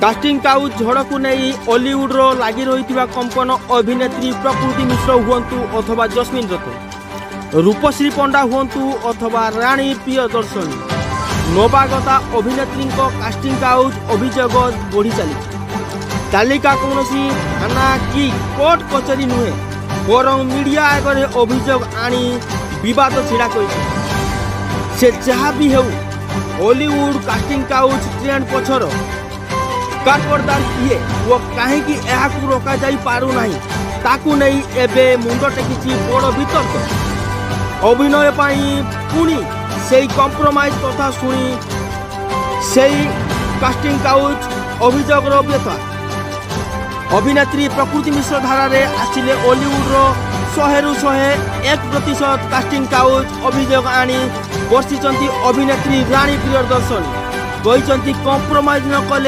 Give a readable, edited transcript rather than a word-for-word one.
Casting couch ଝଡ଼କୁ ନେଇ ଅଲିଉଡର ଲାଗି ରହିଥିବା କମ୍ପନ। ଅଭିନେତ୍ରୀ ପ୍ରକୃତି ମିଶ୍ର ହୁଅନ୍ତୁ ଅଥବା ଜସ୍ମିନ ରଥ, ରୂପଶ୍ରୀ ପଣ୍ଡା ହୁଅନ୍ତୁ ଅଥବା ରାଣୀ ପ୍ରିୟଦର୍ଶନୀ, ନବାଗତା ଅଭିନେତ୍ରୀଙ୍କ କାଷ୍ଟିଂ କାଉଚ୍ ଅଭିଯୋଗ ବଢ଼ି ଚାଲିଛି। ତାଲିକା କୌଣସି ଥାନା କି କୋର୍ଟ କଚେରୀ ନୁହେଁ, ବରଂ ମିଡ଼ିଆ ଆଗରେ ଅଭିଯୋଗ ଆଣି ବିବାଦ ଛିଡ଼ା କରିଛି। ସେ ଯାହା ବି ହେଉ, ଅଲିଉଡ କାଷ୍ଟିଂ କାଉଚ୍ ଟ୍ରେଣ୍ଡ ପଛର କାର୍ପଟଦାର କିଏ ଓ କାହିଁକି ଏହାକୁ ରୋକାଯାଇ ପାରୁନାହିଁ, ତାକୁ ନେଇ ଏବେ ମୁଣ୍ଡ ଟେକିଛି ବଡ଼ ବିତର୍କ। ଅଭିନୟ ପାଇଁ ପୁଣି ସେଇ କମ୍ପ୍ରମାଇଜ କଥା ଶୁଣି ସେଇ କାଷ୍ଟିଂ କାଉଚ୍ ଅଭିଯୋଗର ବ୍ୟଥା। ଅଭିନେତ୍ରୀ ପ୍ରକୃତି ମିଶ୍ର ଧାରାରେ ଆସିଲେ ଅଲିଉଡର 100ରୁ 101% କାଷ୍ଟିଂ କାଉଚ୍ ଅଭିଯୋଗ ଆଣି ବର୍ଷିଛନ୍ତି ଅଭିନେତ୍ରୀ ରାଣୀ ପ୍ରିୟଦର୍ଶନୀ। କହିଛନ୍ତି, କମ୍ପ୍ରମାଇଜ ନ କଲେ